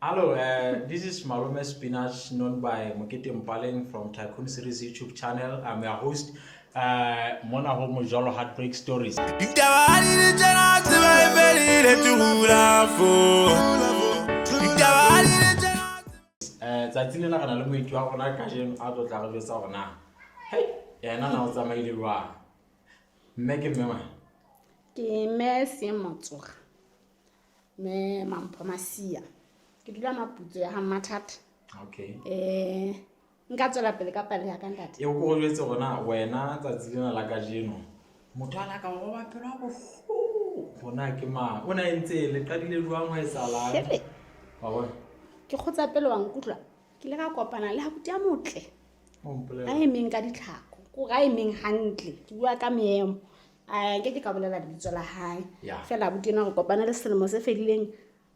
Hello, this is Malome Spinach, known by Mokete Mpaleng from Tycoon Series YouTube channel. I'm your host, mona ho Mojolo Heartbreak Stories. Ditaba ha di le tjena, tseba e fedile tula fo. Ditaba ha di le tjena. Tsatsi lena re na le moeti wa rona kajeno a tlo tla re jwetsa hore na, hei, yena na o tsamaile jwang. Mme ke mme mang? Ke mme Seeng Motsoga, mme Mampho Masia. Ke dula Maputso ya ha Mmathata. Nka tswela pele ka pale ya ka, ntate. E o ko jwetse hore na wena tsatsi lena la kajeno motho a la ka o roba pelo ya bohloko hore ke mang, o na entse le qadile jwang, ho etsahalang? Hele. Wa bona? Ke kgotsa pele wa nkutlwa. Ke ile ka kopana le abuti a motle. O mpolella. A emeng ka ditlhako, ko ga emeng hantle, ke bua ka meemo. A nke ke ka bolela lebitso la hae. Fela abuti ena re kopane le selemo se fedileng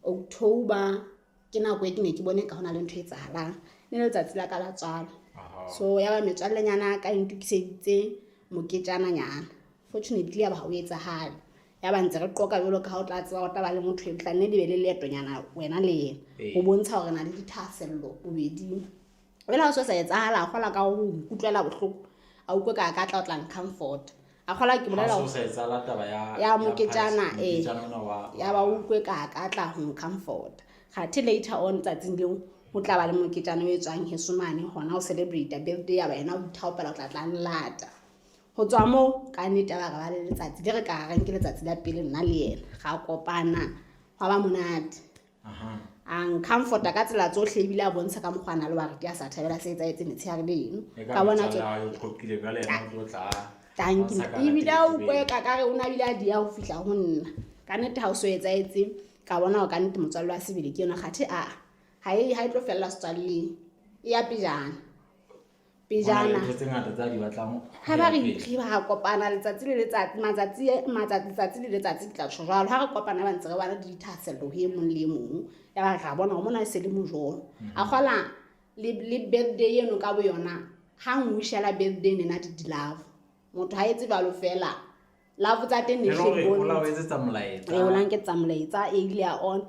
October, ke nako e ke ne ke bone ka hona le ntho e etsahalang. Ne le letsatsi la ka la tswalo. So ya ba metswallenyana ka e ntokiseditse moketjananyana. Fortunately ya ba ha o etsahale. Ya ba ntse re qoka jwalo ka ha o tla tseba o tla ba le motho e tla nne le be le leetonyana wena le yena. Ho bontsha hore na le dithahasello bobeding. Jwale ha o so sa etsahala, a kgola ka ho nkutlwela bohloko. A utlwe ka ka tla o tla comfort. A kgola ke bolela Ha so sa etsahala taba ya ya moketjana, party, moketjana ona wa Ya ba utlwe ka ka tla ho comfort. Kgathe later on tsatsing leo ho tla ba le moketjana o etswang heso mane hona ho celebrate birthday ya ba yena o ithaopela o tla tla nlata. Ho tswa moo ka nnete ba re ba le letsatsi le re ka reng ke letsatsi la pele nna le yena ra kopana hwa ba monate. A ncomforta ka tsela tsohle ebile a bontsha ka mokgwa a na le wa re ke a sa thabela se etsahetseng letshehare leno. E ka Ka bona metswalle tso- ya hao e qoqile jwale yena o tlo tla Thank you. a sa ka Ebile a latela utlwe ka ka re o na bile a dia ho fihla ho nna. Ka nnete ha o so etsahetse, ka bona hore ka nnete motswalle wa sebele ke yona. Kgathe a, ha e tlo fella setswalleng. E ya pejana. Pejana. Hona le ntho tse ngata tsa di batlang ho Ha ba ya re pele. re ba kopana letsatsi le letsatsi, matsatsi, matsatsi, letsatsi le letsatsi ke tla tjho jwalo. Ha re kopana ba ntse re bana le dithahasello ho e mong le e mong. Ya ba re a bona hore mona e se le mojolo. A kgola le birthday eno ka boyona, ha nwishela birthday nena di di love. Motho ha etse jwalo fela. Love tsa teng ne E le hore hle o la o bontsha. etsetsa molaetsa. Ee, o la nketsetsa molaetsa earlier on.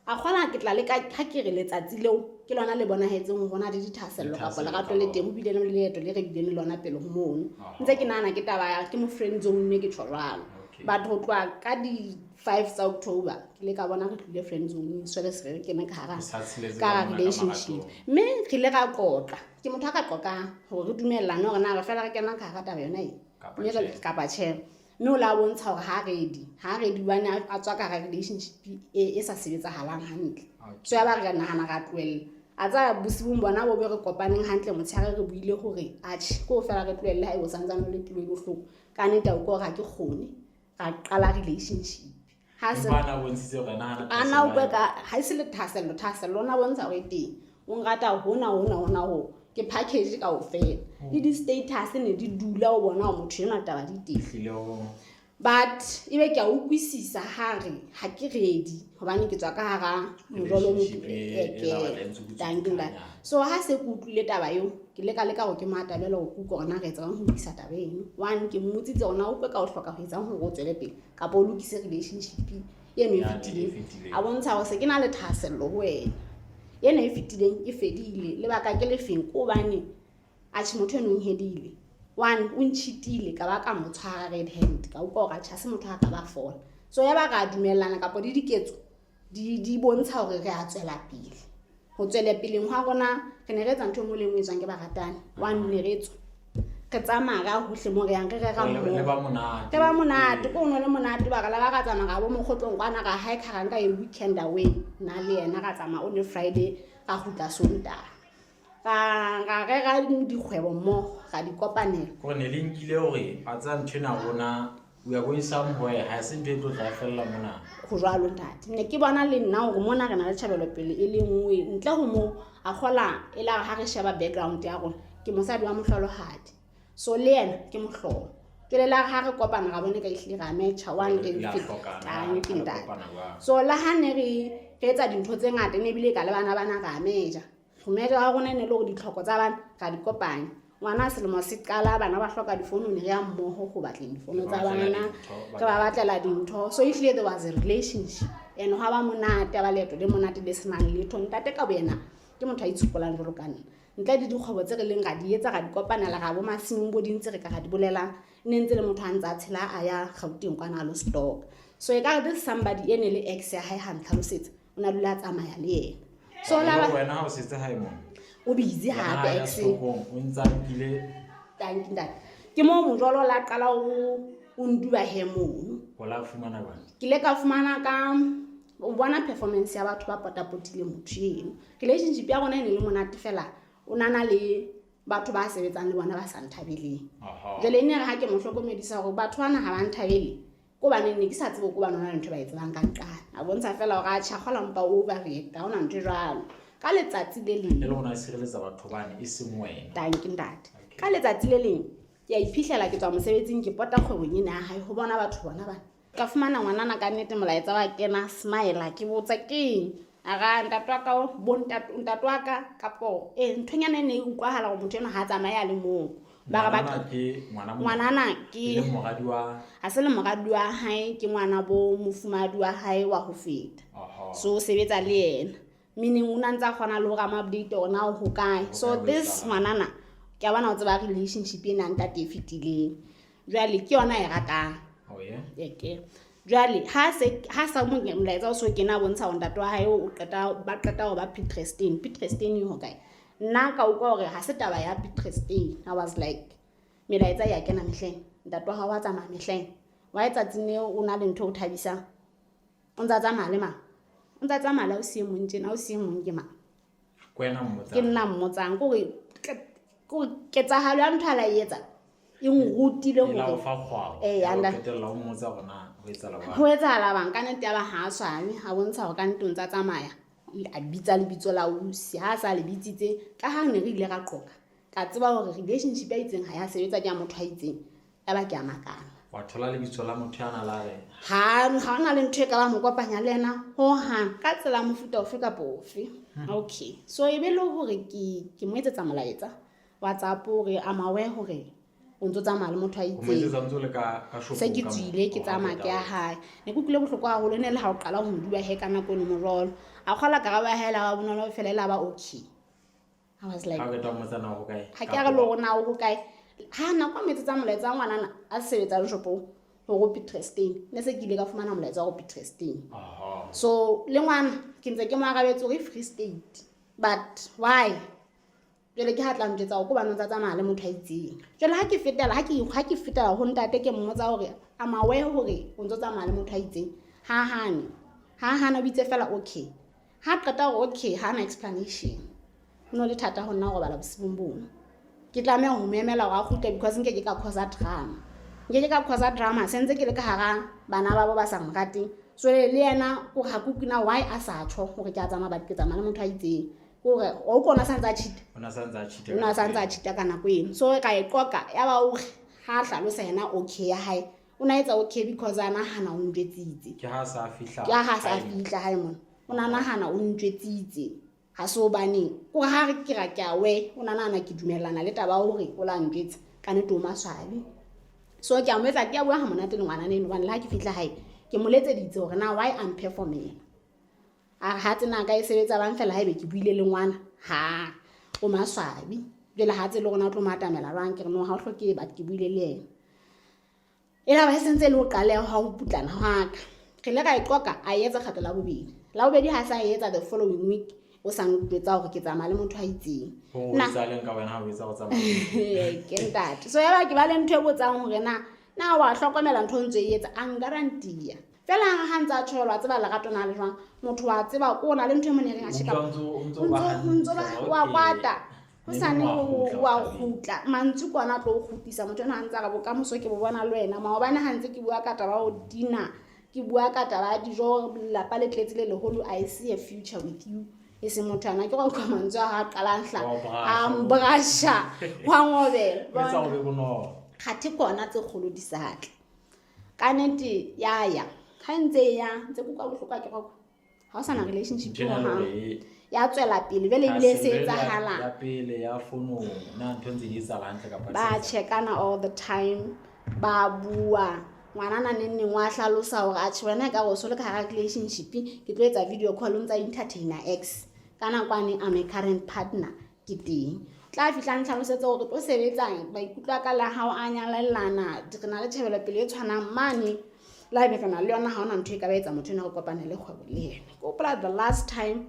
A kgola ke tla leka ha ke re letsatsi leo ke lona le bonahetseng hore hona le dithahasello kapa Dithahasello lerato le kapa teng, ho bile le leeto le re bileng le lona pele ho mono. Ntse ke nahana ke taba ya ke mo friend zone ne ke tjho jwalo. But ho tloha ka di 5 tsa October ke le ka bona re tlile friend zone, so le se re kene ka hara Ho sa tsheletse ka ka hara mona ka relationship. maratong. Mme re ile ra qoqa. Ke motho a ka qoqang hore re dumellane hore na re fela re kena ka hara taba yona e. Kapa Mme re tjhe. kapa tjhe. Mme o la bontsha hore ha ready, ha ready hobane a tswa ka hara relationship e sa sebetsahalang hantle. So ya ba re nahana ra tlohella. A tsaya bosiung bona bo be re kopaneng hantle motshehare re buile hore atjhe, ke ho fela re tlohelle ha ebo santsane o le pelo e bohloko. Ka nnete a utlwa hore ha ke kgone. Ra qala relationship. Ha se Empa a na bontshitse hore yena hana A na thahasello utlwe ya ka ha e se le thahasello, thahasello o na bontsha hore e teng. O nrata hona, hona, hona ho. Ke package kaofela. Le di-status ne di dula o bona hore motho enwa taba di teng. Ehlile o But ebe ke a utlwisisa ha re ha ke ready hobane ke tswa ka hara mojolo o Relationship e la batla e ntse o Thank you, ntate. So ha se ke utlwile taba eo, ke leka leka hore ke mo atamele hore ke utlwe hore na re etsang ho lokisa taba eno. One, ke mmotsitse hore na o utlwe ka o hloka ho etsang hore o tswele pele kapa o lokise relationship eno e Yane e fetileng. fetileng. A bontsha hore se ke na le thahasello ho wena. Ena e fetileng e fedile. Lebaka ke le feng? Ke hobane atjhe motho eno o nhedile. One, o ntjhitile ka ba ka mo tshwara red hand, ka utlwa hore atjhe ha se motho a ka ba fola. So ya ba re a dumellana kapa le diketso di bontsha hore re a tswela pele. Ho tswela peleng hwa rona re ne re etsa ntho e nngwe le e nngwe e etswang ke baratani. One, ne re tswa re tsamaya ka hohle mo re yang, re rera Le mmoho. ba monate. Re ba monate, ko no le monate ba re la ba ra tsamaya ra bo mokgotlong kwana ra hike ra nka e weekend away. Nna le yena ra tsamaya on Friday ra kgutla Sontaha. Ra rera dikgwebo mmoho, ra di kopanela. Kore ne le nkile hore a tsaya ntho ena rona, we are going somewhere, ha se ntho e tlo tla e fella mona. Ho jwalo ntate. Ne ke bona le nna hore mona re na le tjhebelopele e le nngwe. Ntle ho moo, a kgola e la ha re sheba background ya rona, ke mosadi wa mohlolohadi. So le yena ke mohlolo. Jwale la ha re kopana ra bone ka ehlile ra matcha, one re Le a fit, hlokana, tang, ke ha le ntate. kopana jwalo. So le ha ne re etsa dintho tse ngata, ne ebile ka le bana bana ra meja. Ho meja wa rona e ne le hore ditlhoko tsa bana ra di kopanya. Ngwana selemo se qala, bana ba hloka difono, ne re ya mmoho ho batleng difono tsa Re ba batlela bana, dintho, re ba batlela dintho. So ehlile there was a relationship. And hwa ba monate, a ba leeto le monate le senang letho. Ntate ka boyena ke motho a itshokolang jwalo ka nna. Ntle le dikgwebo tse re leng ra di etsa, ra di kopanela, ra bo masimong bo dintse re ka ra di bolelang. Ne ntse le motho a ntse a tshela a ya Gauteng kwana a lo stock. So e ka re this somebody e ne le ex ya hae ha ntlhalosetsa, o na dula a tsamaya le yena. So la ba wena ha o setse hae mona. O busy hape ex. O ntsa nkile. Thank you ntate. Ke moo mojolo la qala o nduba he mono. O la fumana bana. Ke ile ka fumana ka o bona performance ya batho ba potapotileng motho eno. Relationship ya rona e ne le monate fela, o nana le batho ba sebetsang le bona ba sa nthabeleng. Jwale e ne re ha ke mo hlokomedisa hore batho bana ha ba nthabele, ko baneng ne ke sa tsebe ko bana hona le ntho ba e tsebang ka nqane. A bontsha fela hore a tjha kgola mpa o overreact, ha hona ntho e jwalo. Ka letsatsi le leng. E le hore o sireletsa batho bane e seng wena. Thank you ntate. Ka letsatsi le leng ke a iphihlela ke tswa mosebetsing, ke pota kgwebong ena ya hae ho bona batho bona bana. Ka fumana ngwanana ka nnete molaetsa wa kena smile, ke botsa keng? A ra ntate wa ka, bo ntate, ntate wa ka kapo nthonyana e ne e utlwahala hore motho enwa ha a tsamaye a le mong. Ba re ba Ngwanana ke ngwana mo- Ngwanana ke e le moradi wa ha se le moradi wa hae, ke ngwana bo mofumahadi wa hae wa ho feta. So o sebetsa le yena. Meaning o na ntse a kgona le hore a mo update hore na o hokae. So this ngwanana ke a bona o tseba relationship ena ntate e fetileng. Jwale ke yona e ratang. Oh yeah. Eke. Jwale ha se ha sa mo molaetsa o so kena bontsha hore ntate wa hae o qeta ba qeta ho ba Petrestein. Petrestein e hokae? Nna ka utlwa hore ha se taba ya Petrestein. I was like melaetsa ya kena mehleng. Ntate wa hao wa tsamaya mehleng. Wa etsatsing leo o na le ntho o thabisang. O ntsa tsamaya le mang? O ntsa tsamaya le ausi e mong tjena, ausi e mong ke mang? Ke wena mmotsang. Ke nna mmotsang. Ke hore ke ketsahalo ya ntho a la e etsa e nrutile E la hore o fa kgwao. Eh, Ya anda. o qetella o mmotsa hore na ho etsahala jwang. Ho etsahala bang? Ka nnete ya ba ha a swabe, a bontsha hore ka nnete o ntsa tsamaya. A bitsa lebitso la ausi, ha a sa le bitsitse, ka ha ne re ile ra qoqa. Ka tseba hore relationship ya itseng ha ya sebetsa ke ya motho a itseng. Ya ba ke a makala. Wa thola lebitso la motho ya na la re. Ha ha ona le ntho e ka ba mo kopanya le yena ho hang ka tsela mofuta ofe kapa ofe. Okay. So e be le hore ke mo etsetsa molaetsa WhatsApp hore I'm aware hore o ntso tsamaya le motho a O mo itseng. etsetsa ntso le ka shopong Se ke ka moo. tswile ke Oh, tsamaya ke ya okay. hae. Ne ke utlwile bohloko haholo ne le ha o qala ho nduba he ka nako eno morolo. A kgola karabo ya hae la ba bonolo fela la ba okay. I was like Ha o qeta ho mmotsa na o hokae? Ha ke a re le hore na o hokae. Ha nako a mo etsetsa molaetsa wa ngwanana a sebetsang shopong hore o Petrestein. Ne se ke ile ka fumana molaetsa wa Petrestein. So le ngwana ke ntse ke mo arabetse hore Free State. But why? Jwale ke ha tla ntjwetsa hore ke hobane o ntsa tsamaya le motho a itseng. Jwale ha ke fetela, ha ke, ha ke fetela ho ntate ke mmotsa hore I'm aware hore o ntso tsamaya le motho a itseng. Ha hane. Ha hane o itse fela okay. Ha qeta hore okay, ha na explanation. Ho no le thata ho nna ho robala bosiung bono. Ke tlameha ho mo emela hore a kgutle because nke ke ka cause drama. Nke ke ka cause drama se ntse ke le ka hara bana ba bo ba sa mo rateng. So le yena o ha ke utlwe na why a sa tjho hore ke a tsamaya but ke tsamaya le motho a itseng. Hore o kona sa ntse a cheat. O na sa ntse a cheat. O na sa ntse a cheat ka nako eno. So ka e qoqa ya ba o re ha hlalosa yena okay ya hae. O na etsa okay because a nahana o ntjwetsitse. Ke ha sa fihla. Ke ha sa fihla hae mona. O na nahana o ntjwetsitse. Ha se hobaneng. Kore ha re ke ra ke a we, o na nahana ke dumellana le taba hore o la ntjwetsa. Ka nnete o maswabi. So ke a mo etsa ke a bua ha monate le ngwana eno hobane le ha ke fihla hae ke mo letseditse hore na why I'm performing. A re ha tsena ka e sebetsa bang fela haebe ke buile le ngwana ha o maswabi. Jwale ha tse le rona o tlo mo atamela jwang ke re no ha o hloke but ke buile le yena. E la ba e sentse le ho qaleha ha ho putlana hwa ka. Re ile ra e qoqa a etsa kgetlo la bobedi. La bobedi ha sa etsa the following week o sa ntjwetsa hore ke tsamaya le motho a itseng. Ho Na etsa leng ka wena ha o etsa go tsamaya? Ke ntate. So ya ba ke ba le ntho e botsang hore na wa hlokomela ntho o ntse e etsa a nkarantia. Fela ha ntse a tjho wa tseba lerato na le jwang motho wa tseba ko na le ntho e mo nereng a tjheka. O ntso ba O ntso ba hantle, wa okay. kwata. Ho sane Mme wa kgutla, wa o thabile. kgutla. Mantswe ke ona a tlo o kgutlisa. Motho enwa ha ntse a re bokamoso ke bo bona le wena. Maobane ha ntse ke bua ka taba ya ho dina, ke bua ka taba ya dijo, lelapa le tletse le leholo, I see a future with you. E seng motho ana ke go utlwa mantswe a ha qalang hla. Wa brasha. A mbrasha, wa ngobela. Ho etsa hore bonolo. Kgathe ke ona tse kgolo di sa tle. Ka nnete ya ya. Ha ntse e ya, ntse ke utlwa bohloko ha ke re ha o sana relationship Ntho ena ho hang. le hore e Ya tswela pele jwale ebile e se Ha se etsahala. Ya pele ya founong, na ntho ntse di etsahala hantle kapa Ba di sa checkana all the time, ba bua. Ngwanana neng neng wa hlalosa hore atjhe wena e ka re o so le ka hara relationship, ke tlo etsa video call o ntsa entertainer ex. Ka nako ane I'm a current partner ke teng. Tla fihla a ntlhalosetse hore tlo sebetsang, maikutlo a ka le a hao a nyalellana, re na le tjhebelopele e tshwanang mane. Le haebe re na le yona ha hona ntho e ka ba etsa motho ena re kopane le kgwebo le yena. Ke hopola the last time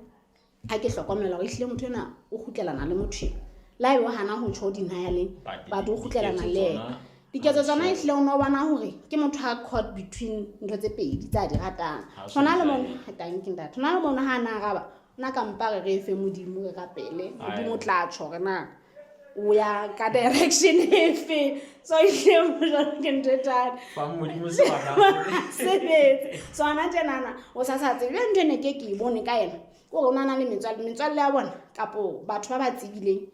ha ke hlokomela hore ehlile motho ena o kgutlelana le motho ena. Le haebe o hana ho tjho o denialeng, but o kgutlelana le yena. Diketso tsona ehlile o no bona hore ke motho a caught between ntho tse pedi tsa di ratang. Hona le mono, thank you ntate. Hona le mono ha na araba, nna ka mpa re re fe Modimo re rapele. Modimo o tla tjho hore na o ya ka direction efe. So ehlile mojalo ke ntho e thata. Fa Modimo sebaka. Sebetse. So hana tjenana o sa sa tsebe. Jwale ntho e ne ke ke e bone ka yena. Ke hore o na na le metswalle, metswalle ya bona kapo batho ba ba tsebileng.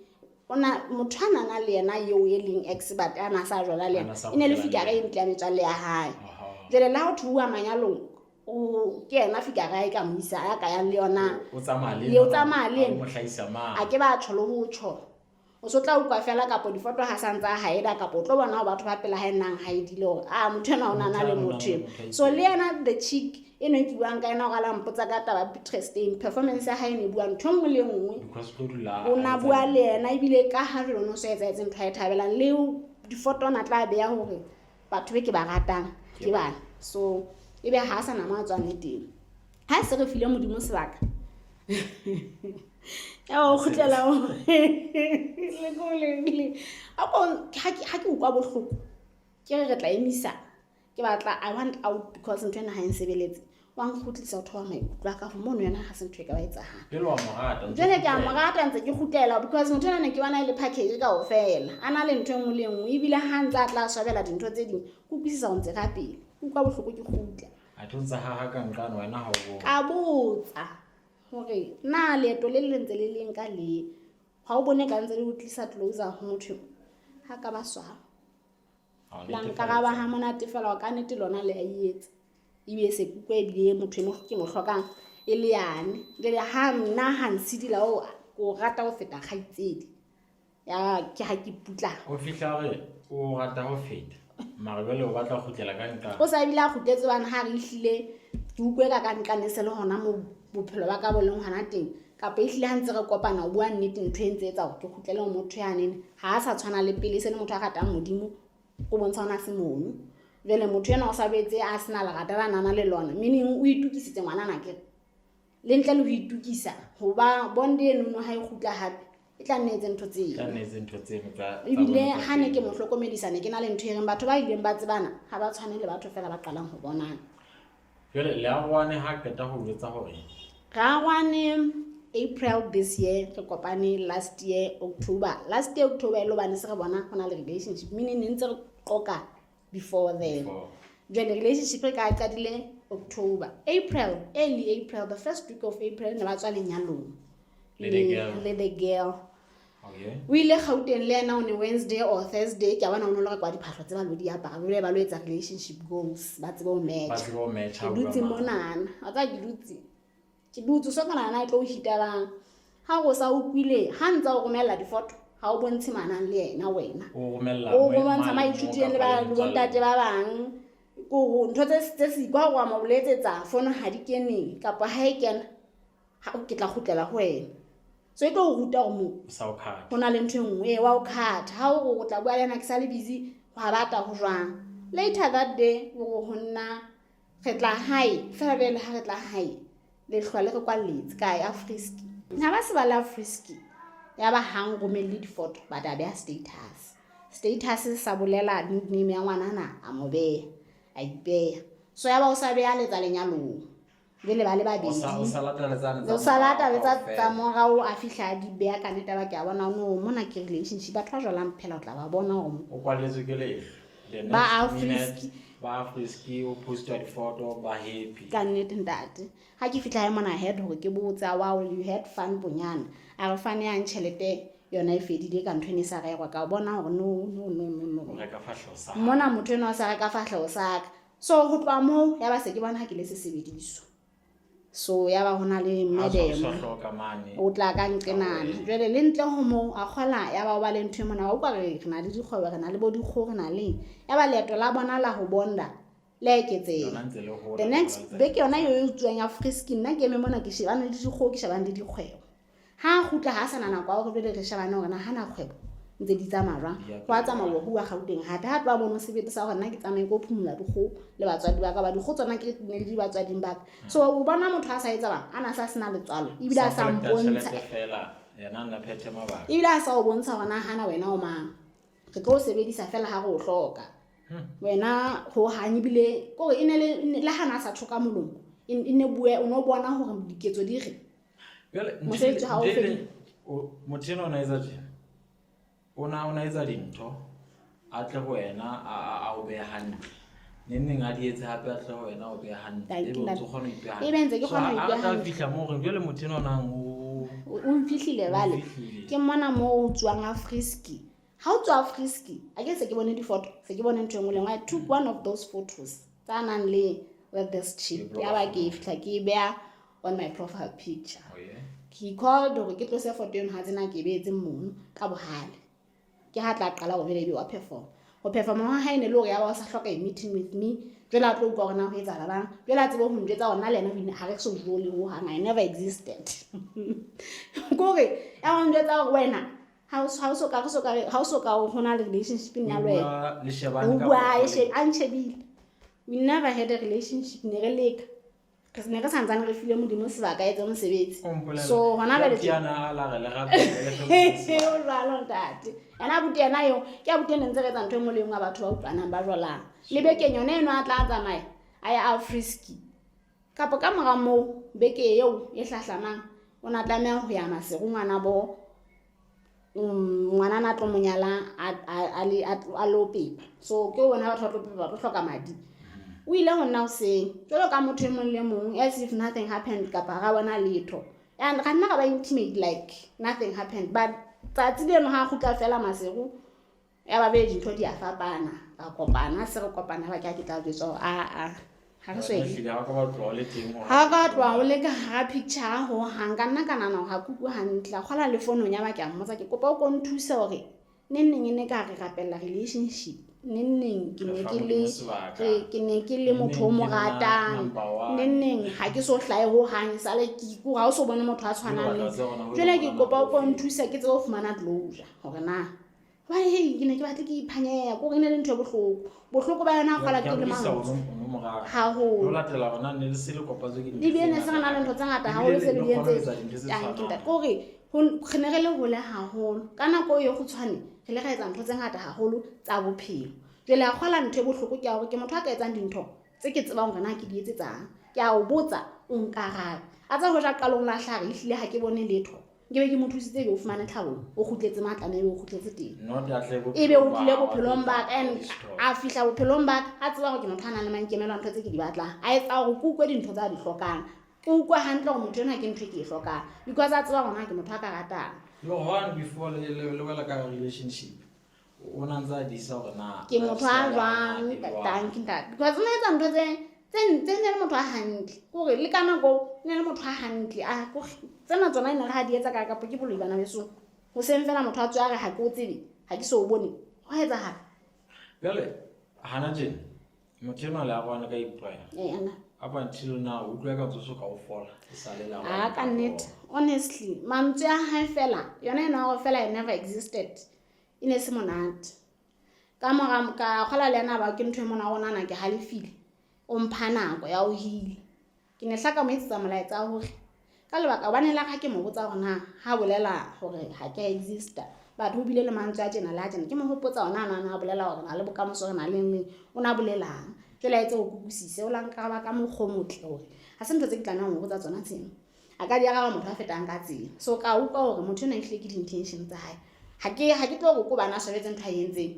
Ona motho a nana le yena eo e leng ex but a na sa jwala le yena. E ne le fikara e ntle ya metswalle ya hae. Jwale le ha o thuwa manyalong, o ke yena fikara e ka mo isa ya ka yang le yona. O tsamaya le o tsamaya le yena. O mo hlahisa mang. A ke ba tjho le ho tjho. O so tla utlwa fela kapo difoto ha sa ntsa haeda kapo o tlo bona hore batho ba pela hae nang haedile hore a motho ena o nana le motho ena. So le yena the chick e ne ke buang ka yena hore a la mpotsa ka taba Petrestein, performance ya hae ne bua ntho e nngwe le nngwe. O na bua le yena ebile ka ha jwale o no so etsahetse ntho a e thabelang le difoto ona tla beya hore batho be ke ba ratang ke bana. So ebe ha a sa nama a tswang le teng. Ha se re file Modimo sebaka. Ya o kgutlela o le ko le le. A ko ha ke utlwa bohloko. Ke re re tla emisa. Ke batla I want out because ntho ena ha e nsebeletse. Wa nkgutlisa o thoba maikutlo a ka ho mono yena ha se ntho e ka ba etsahala. Jwale wa mo rata, ntse Jwale ke a kgutlela. mo rata ntse ke kgutlela because motho ena ne ke bona e le package kaofela. A na le ntho e nngwe le e nngwe ebile ha ntse a tla swabela dintho tse ding, ke utlwisisa ho ntse ka pele. Ke utlwa bohloko ke kgutla. A tlo ntsa ha ha ka nqane wena ha o bone. Ka botsa hore na leeto le le ntse le leng ka le. Ha o bone ka ntse le o tlisa closer ho motho ha ka ba swaba. Ha o La netefaletsa. nkaraba ha monate fela ka nnete lona le a e etsa. Ebile se kutlwe ebile motho e mo ke mo hlokang e le yane. Jwale ha nna ha nsidila o o rata ho feta kgaitsedi. Ya ke ha ke putla. O fihla re o rata ho feta. Mara jwale o batla ho kgutlela ka nqane. O sa ebile a kgutletse hobane ha re ehlile ke utlwe ka ka nqane se le hona mo bophelo ba ka bo leng hona teng. Kapa ehlile ha ntse re kopana o bua nnete ntho e ntse etsa hore ke kgutlele ho motho yanene. Ha a sa tshwana le pele, e se le motho a ratang Modimo, o bontsha hona se mono. Jwale motho enwa o sa boetse a sena lerata la nana le lona, meaning o itokisitse ngwanana akere. Le ntle le ho itokisa, hoba bond enono ha e kgutla hape, e tla nne etse ntho tseo. Tla nne etse ntho tseno tsa Ebile bona tsa ha ne ke pele. mo hlokomedisa, ne ke na le ntho e reng batho ba ileng ba tsebana ha ba tshwane le batho fela ba qalang ho bonana. Jwale le arohane ha qeta ho jwetsa hore Re arohane April this year, re kopane last year October. Last year October e le hobane se re bona ho na le relationship, meaning ne ntse re qoka before then. Before. Jwale relationship e ka qadile October. April, early April, the first week of April ne ba tswa lenyalong. Le the girl. Le the girl. Okay. O ile Gauteng le yena on a Wednesday or Thursday, ke a bona o no le re kwa diphahlo tse ba lo di apara, jwale ba lo etsa relationship goals, ba tsebe ho match. Ba tsebe ho match, Ke ha bua dutse mang. monana, wa tseba ke dutse. Ke dutse, so kana na e tlo o hitalang. Ha o sa utlwile, ha ntsa o romella difoto, ha o bontshe manang le yena wena. O romella O moe- bontsha mane maithuteng mo le kapa ba le le bontate ba bang. Ko ntho tse siko ha o mo letsetsa fono ha di kene kapa ha e kena, ha o ke tla kgutlela ho wena. So e tlo o ruta hore mo O sa o cut. ho na le ntho e nngwe e wa o cut. Ha o re o tla bua le yena ke sa le busy, hwa bata ho jwang. Later that day o re ho nna re tla hae, fela jwale ha re tla hae lehlwa le re kwalletse kae Afriski. Ha ba se ba le Afriski, ya ba ha nromelle difoto, but a beha status. Status sa bolela nickname ya ngwanana, a mo beha, a ipeha. So ya ba o sa beha letsa lenyalong. Jwale ba le babedi. O sa lata le tsane tsa O sa lata le morao tsa morao, a fihla a di beha ka nnete, ba ke a bona no mona ke relationship. Batho ba jwalang phela o tla ba bona hore mo. O kwalletswe ke lehlwa. The Ba next Afriski. minute, ba Afriski, o posta difoto, ba happy. Ka nnete ntate. Ha ke fihla hae mona head hore ke botsa, wow, you had fun bonyana. A re fun yang tjhelete yona e fedile ka ntho e ne e sa rerwa, ka bona hore no, no, no, no, no. O reka fahleho sa hao. Mona motho enwa o sa reka fahleho sa ka. So ho tloha moo ya ba se ke bona ha ke le sesebediso. So ya ba hona le Ha o sa madam. hloka mane. O tla ka nqenana. Jwale le ntle ho moo a kgola ya ba o ba le ntho e mona, wa utlwa re na le dikgwebo, re na le bo dikgoho, re na le eng. Ya ba leeto la bona la ho bonda Le a eketseha. Yona ntse le hola The next letsatsi. beke yona eo e utsuwang ya Friski, nna ke eme mona ke shebane le dikgoho, ke shebane le dikgwebo. Ha a kgutla ha a sana nako ya hore jwale re shebane hore na hana kgwebo ntse di tsamaya jwang. Di ya Ho a pele. tsamauwa ho uwa Gauteng hape. Ha tloha mono sebete sa hore nna ke tsamaye ko phumula dikgoho le batswadi ba ka, ba dikgoho tsona ke ne di batswading ba ka. So o bona motho a sa etsa bang, a na sa sena letswalo, ebile a sa Sa collecta mpontsha. tjhelete fela, yena a nna phethe mabaka. Ebile a sa o bontsha hore na hana wena o mang. Re tlo o sebedisa fela ha re o hloka. Wena ho hang ebile kore e ne le, le ha na sa tjho ka molomo, e ne bue, o no bona hore diketso di re. Jwale, ntho Mosebetsi ha o ntho e fedile. leng, o, motho enwa o na etsa tjena. O na etsa dintho, a tle ho wena, a o behe hantle. Neng neng a di etse hape a tle ho wena, a o behe hantle. Thank Ebe you, o ntso ntate. kgona ho ipeha hantle. Ebe ntse ke So, kgona ho ha ipeha a tla hantle. fihla moo horeng, jwale motho enwa o nang o O mphihlile bale. O mfihlile. Ke mona moo o tswang a Friski. Ha o tswa Friski, a ke se ke bone di-photo, se ke bone ntho e nngwe le nngwe. I took one of those photos tsa nang le with this chick. Ke Ya ba ke fihla ke e beha on my profile picture. Oh, yeah. He called hore ke tlose photo eno ha tsena ke e beetse mono ka bohale. Ke ha tla qala hore jwale ebe wa perform. Ho perform ha hae ne le hore ya ba o sa hloka a meeting with me. Jwale a tlo utlwa hore na ho etsahala bang. Jwale a tsebe ho njwetsa hore nna le yena o ile ha re so jole ho hang. I never existed. Ke hore ya ho njwetsa hore wena ha o ha o so ka re so ka re ha o so ka ho na le relationship nna le wena. Bua le shebane O ka bua, bohale. a nshebile. We never had a relationship, ne re leka. Re ne re santsane re file Modimo sebaka a etse mosebetsi. O mpolella. So hona jwale Ke yana a la re le rapele, le fe Modimo sebaka. O jwalo ntate. Yena abuti yena eo, ke abuti e ne ntse re etsa ntho e nngwe le e nngwe ya batho ba utlwanang ba jwalang. Le bekeng yona eno a tla tsamaya, a ya a Friski. Kapa ka mora moo, beke eo e hlahlamang, o na tlameha ho ya Maseru ngwana bo, ngwana na tlo mo nyala, a lo pepa. So ke bona batho ba tlo pepa, ba tlo hloka madi. O ile ho nna hoseng, jwalo ka motho e mong le mong, as if nothing happened kapa ra bona letho. And ra nna ra ba intimate like nothing happened. But tsatsi leno ha kgutla fela Maseru, ya ba be dintho di a fapana. Ra kopana, se re kopana ba ke ha ke tla jwetsa hore, a, a, ha re so Wena e ehlile ha o ka ba tloha o le teng hore Ha ka tloha o le ka hara picture ho hang, ka nna ka nahana hore ha ke utlwe hantle. A kgola le founong ya ba ke a mmotsa, ke kopa o ko nthuse hore neng neng e ne ka re rapella relationship. Neng neng ke ne Re fa ke le Modimo sebaka. re, ke ne ke le Neng motho o neng mo ke nna ratang. number one. Neng neng ha ke so hlahe ho hang, sale ke ikutlwa ha o so bone motho a tshwanang Jwale le batla tseba hore na ho Jwale ke etsahala kopa o ko hofe. nthuse ke tsebe ho fumana closure hore na hobane hei, ke ne ke batle ke iphanyeha, ke hore e ne le ntho e bohloko. Bohloko ba yona ha kgola ke Ke a le utlwisisa mantswe. hore o no mo rata. Haholo. Le ho latela hore na ne le se le kopatswe ke dintho Ebile tse ne se re na le ngata. ntho tse ngata Ebile haholo tse le le di kgona ho entseng. etsa dintho tse Tanki, ntate. tshwanang. Ke hore re ne re le hole haholo. Ka nako eo e kgutshwane, re ile ra etsa ntho tse ngata haholo tsa bophelo. Jwale a kgola ntho e bohloko ke ya hore ke motho a ka etsang dintho tse ke tsebang hore na ke di etsetsang. Ke a o botsa, o nkarabe. A tseba hoja qalong la hlaha, ehlile ha ke bone letho. Nke be ke mo thusitse ebe o fumane tlhabollo, o kgutletse mo a tlameha ebe o kgutletse teng. Not a tle Ebe o bophelong tlile ba bophelong ba ka, and Destroy. a fihla bophelong ba ka, a tseba hore ke motho a nang le maikemelo a ntho tse ke di batlang. A etsa hore ke utlwe dintho tse a di hlokang. Ke utlwe hantle hore motho enwa ke ntho e ke e hlokang. Because a tseba hore na ke motho a ka ratang. Le hone before le wela ka relationship, o na ntse a disa hore na Ke motho a lifestyle ya jwang, rona e jwang. tanki ntate. Because o na etsa ntho tse ne le motho a hantle. Ke hore le ka nako o ne le motho a hantle. A, ke hore tsena tsona e ne re ha di etsa ka kapa ke boloi bana besong. Hoseng fela motho a tswe a re ha ke o tsebe, ha ke so o bone. Ho a etsahala. Jwale, hana tjena, motho enwa le arohane ka April. Ee, ana. Up until now, o utlwa ka ntso so ka o fola, e sa le la Ah, ka nnete. Honestly, mantswe a hae fela, yona ena hore fela it never existed. E ne se monate. Ka mora ka kgola le yena ba ke ntho e mona rona na ke halefile. O mpha nako ya ho heal. Ke ne hlaka mo etsetsa molaetsa hore ka lebaka hobane le ha ke mo botsa hore na ha bolela hore ha ke a exista. Batho o bile le mantswe a tjena le a tjena. Ke mo hopotsa hona na na bolela hore na le bokamoso re na le eng, o na bolelang. Jwale a etse hore ke utlwisise, o la nkaraba ka mokgwa o motle hore ha se ntho tse ke tlamehang ho botsa tsona tseno. A ka di araba motho a fetang ka tsela. So ka utlwa hore motho enwa ehlile ke di-intention tsa hae. Ha ke tlo hore ko bana a swabetse ntho a e entseng.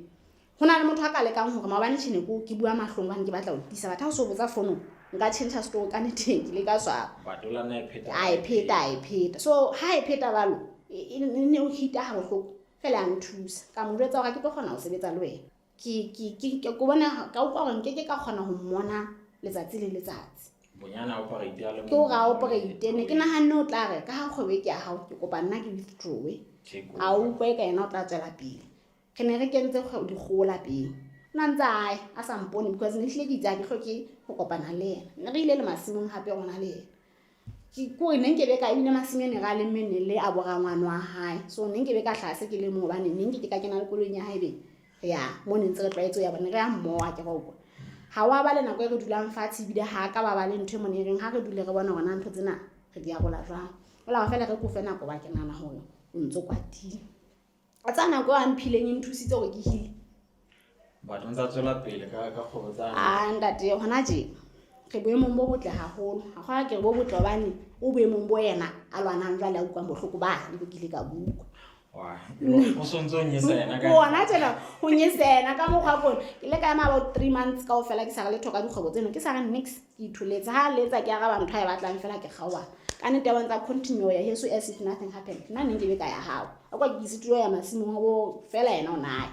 Ho na le motho a ka lekang hore maobane tjhe ne ke bua mahlong hobane ke batla ho tiisa batho. Ha o so botsa founong, nka tjhentjha story ka nnete, ke ile ka swaba. But o la nna e pheta. A e pheta, a e pheta. So ha e pheta jwalo, e ne o hita ha bohloko. Fela ya nthusa. Ka mo jwetsa hore ha ke tlo kgona ho sebetsa le wena. Ke bona, ka utlwa hore nkeke ka kgona ho mmona letsatsi le letsatsi. Bonyane a operate a le Ke hore a mong. operate. Ne ke nahanne o tla re, ka ha kgwebo e ke ya hao, ke kopa nna ke withdraw-e. Take A over. utlwe ka yena o tla tswela pele. Re ne re kentse dikgoho lapeng. O na ntse a ya a sa mpone because ne hlile ke itse ha ke hloke ho kopana le yena. Ne re ile le masimong hape rona le yena. Ke kore ne nkebe ka ebile masimo e ne re a lemme ne le a borangwane wa hae. So ne nkebe ka hlaha se ke le moo hobane ne nke ke ka kena le koloing ya hae ebe re ya mo ne ntse re tlwaetse ho ya bone re ya mmoho akere wa utlwa. Ha wa ba le nako e re dulang fatshe ebile ha ka ba ba le ntho e mone e reng ha re dule re bone hore na ntho tsena re di arola jwang. O la feela re kofe nako ba ke nahana hore o ntso kwatile. A tsa nako eo a mphileng e nthusitse hore ke heal. But o ntsa tswela pele ka kgwebo tsa Ah ntate hona tje re boemong bo botle haholo. Ha kgona ke re bo botle hobane o boemong bo yena a lwanang jwale a utlwang bohloko ba le ke ile ka bua. O sontso o nyesa yena ka Bona tjena ho nyesa yena ka mokgwa kone. Ke ile ka ema about 3 months kaofela ke sa re letho ka dikgwebo tseno. Ke sa re nix ke itholetse. Ha letsa ke araba ntho a e batlang fela ke kgaoha. Ka nnete ya bontsha continue ya heso as if nothing happened. Nna ne nkebe ka ya hao. A kwa ke isitwe ya masimong a bo fela yena o naye.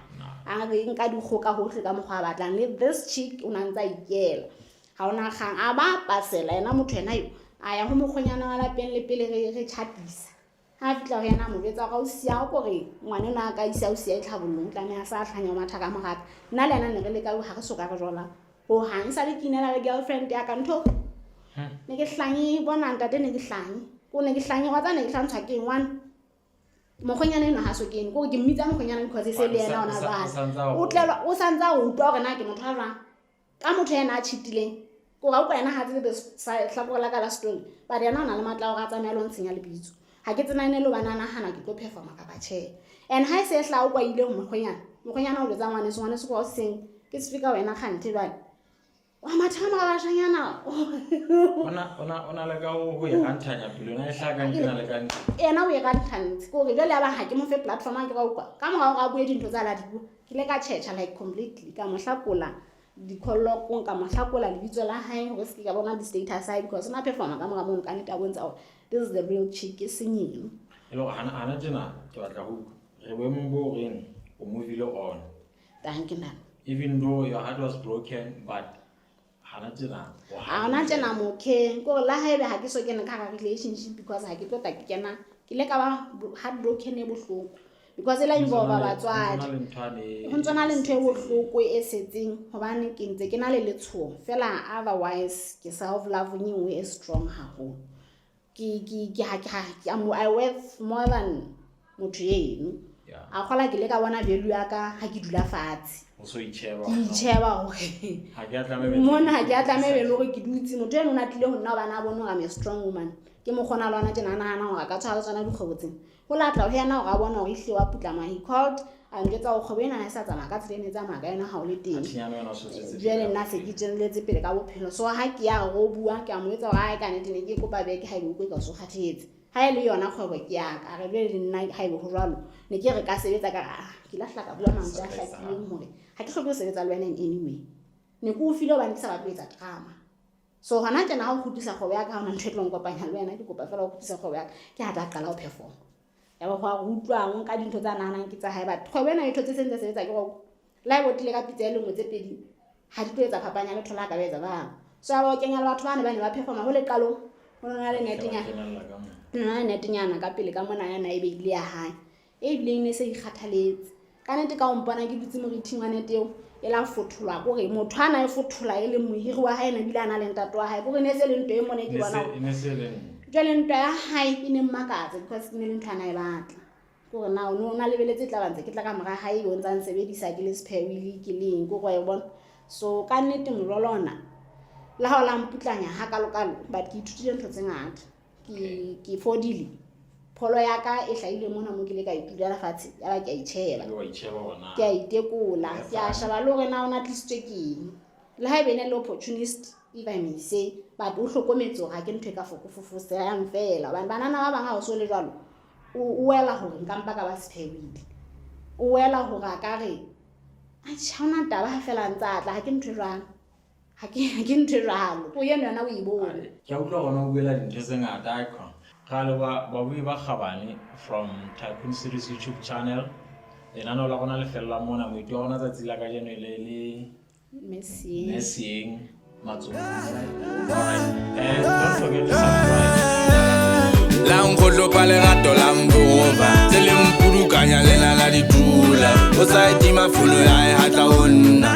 A re nka dikgoka hohle ka mokgwa a batlang. Le this chick o na ntsa ikela. Ha ona kgang a ba pasela yena motho yena eo. A ya ho mokgonyana wa lapeng le pele re chatisa. Ha fihla ho yena a mo jwetsa hore o siya o kore ngwana enwa a ka isa o siya e tlhabollong, o tlameha sa hlanya o matha ka moraka. Nna le yena ne re leka ha re soka re jola. Ho hang sa le ke inela le girlfriend ya ka ntho. Ne ke hlanye bona ntate ne ke hlanye. Ko ne ke hlanye wa tsa ne ke hlantshwa ke eng one. Mokgonyana enwa ha so kene. Kore ke mmitsa mokgonyana because e se le yena hona jwale. O tlelwa o santsa o utlwa hore na ke motho a jwang. Ka motho yena a cheatileng. Kore ha utlwa yena ha tsebe hlakore la ka la story. But yena o na le matla a hore a tsamaye a lo ntshenya lebitso. Ha ke tsena ene le hobane a nahana ke tlo performa kapa tjhe. And ha e se e hlaha o kwaile ho mokgonyana. Mokgonyana o jwetsa ngwaneso, ngwaneso kwa o seng ke sefe ka wena kganthe jwale. Wa matha ka mora bashanyana. Ona le ka ho e ranthanya pele yona e hlaha ka ntle na le ka ntle. Yena o e ranthantse. Ke hore jwale ya ba ha ke mo fe platform ha ke ra utlwa. Ka mora hore a bue dintho tsa la di bua. Ke ile ka tjhetjha like completely ka mo hlakola di-call log ka mo hlakola lebitso la hae hore se ke ka bona di-status hae because o na performa ka mora mono ka nnete a bontsha hore this is the real chick e seng eno. E le hore hana tjena ke batla ho utlwa. Re boemong bo reng o movile on. Thank you, ma'am. Even though your heart was broken, but hana tjena o Ha hona tjena mo okay. Ke hore la haebe ha ke so kene ka hara relationship because ha ke tlo tla ke kena ke ile ka ba heartbroken e bohloko. Because e la involve batswadi. Ho ntso na le ntho ane Ho ntso na le ntho e bohloko e setseng hobane ke ntse ke na le letshoho. Fela otherwise ke self love e nngwe e strong haholo. Ke ha ke ha ke am I worth more than motho eno. A kgola ke le ka bona value ya ka ha ke dula fatshe. O so itjheba. Ke itjheba hore Ha ke a tlameha mona ha ke a tlameha le hore ke dutse motho eno o na tlile ho nna hobane a bone hore I'm a strong woman. Ke mokgona le hona tjena a nahana hore a ka tshwara tsona dikgwebo tsena. Ho latla ho yena hore a bone hore ehlile wa putlama. He called a njwetsa hore kgwebo ena ha e sa tsamaya ka tsela e ne e tsamaya ka yona ha o le teng. Atjhe, yana wena o so tswetse Jwale pele. nna se ke tswelletse pele ka bophelo. So ha ke ya re o bua ke a mo jwetsa hore ae ka nnete ne ke kopa beke haebe o utlwe ka so kgathetse. Ha e le yona kgwebo ke ya ka. A re jwale le nna haebe ho jwalo ne ke re ka sebetsa ka re ah ke lahla ka bua mantswe a hlakileng hore ha ke hloke ho sebetsa le wena in any way. Ne ke o file hobane ke sa batle ho etsa drama. So hona tjena ha o kgutlisa kgwebo ya ka ha hona ntho e tlo nkopanya le wena ke kopa feela ho kgutlisa kgwebo ya ka. Ke ha tla qala ho perform. Ya ba ho a utlwa o nka dintho tsa nahanang ke tsa hae but kgwebo ena e thotse se ntse sebetsa ke hore le haeba o tlile ka pitsa e le nngwe tse pedi ha di tlo etsa phapang ya letho la ka ba etsa bang. So ya ba o kenya le batho bane ba ne ba performa ho le qalong ho na le netenyana. Kenella ka moo. Ho na le netenyana ka pele ka mona yana e beile ya hae. E bileng ne se ikgathaletse. Ka nnete ka ho mpona ke dutse moriting wa nete eo e la fotholwa kore motho ana e fothola e le mohiri wa hae ena ebile a na le ntate wa hae. Kore ne se le ntho e mona e ke Ne bona hore ne se le ntwa. Jwale ntwa ya hae e ne mmakatsa because e ne le ntho a na e batla. Kore na o no na lebeletse e tla ba ntse ke tla ka mora hae o ntsa nsebedisa ke le spare wheel ke leng ke gore wa e bona. So ka nnete morwalo ona le ha o la mputlanya hakalokalo but ke ithutile ntho tse ngata. Ke fodile. Pholo ya ka e hlahile mona mo ke ile ka itulela fatshe ya ba ke a itjheba. Wa itjheba hore na. Ke a itekola, ke a sheba le hore na o na tlisitswe ke eng. Le haebe e ne le opportunist if I may say, but o hlokometse hore ha ke ntho e ka fokofofosehang feela. Hobane banana ba bang ha o so le jwalo, o wela hore nka mpa ka ba spare wheel. O wela hore a ka re, atjhe, ha hona taba ha feela a ntse a tla, ha ke ntho e jwalo. Ha ke ntho e jwalo. O eno yona o e bone. Ke a utlwa hore o buela dintho tse ngata, icon. Ra leboha babui ba kgabane from Tycoon Series YouTube channel. Lenaneo la rona le fella mona. Moeti wa rona tsatsi la kajeno e le le Messi. Messieng Matsogo. All right. And don't forget to subscribe. La nkgohlopa lerato la mborova tse le mpudukanya lena la ditula o sa e tima fono ya hae ha tla ho nna.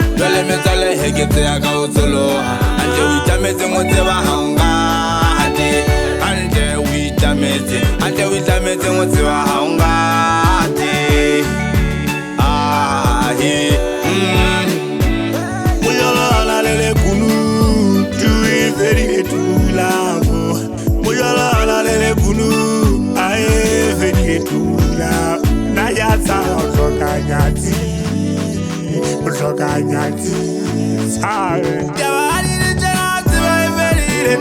eketseha ka ho tsholoha. Hantle o itlametseng o tseba ha o ngate. Hantle o itlametse, hantle o itlametseng o tseba ha o ngate. Ah, he. Mojala le le kunutu e fedile tulafo. Mojala le le kunu a e fedile tula. Na ya tsa o hloka nyatsi, o hloka nyatsi. Tshabe. Taba ha di le tjena, tseba e fedile.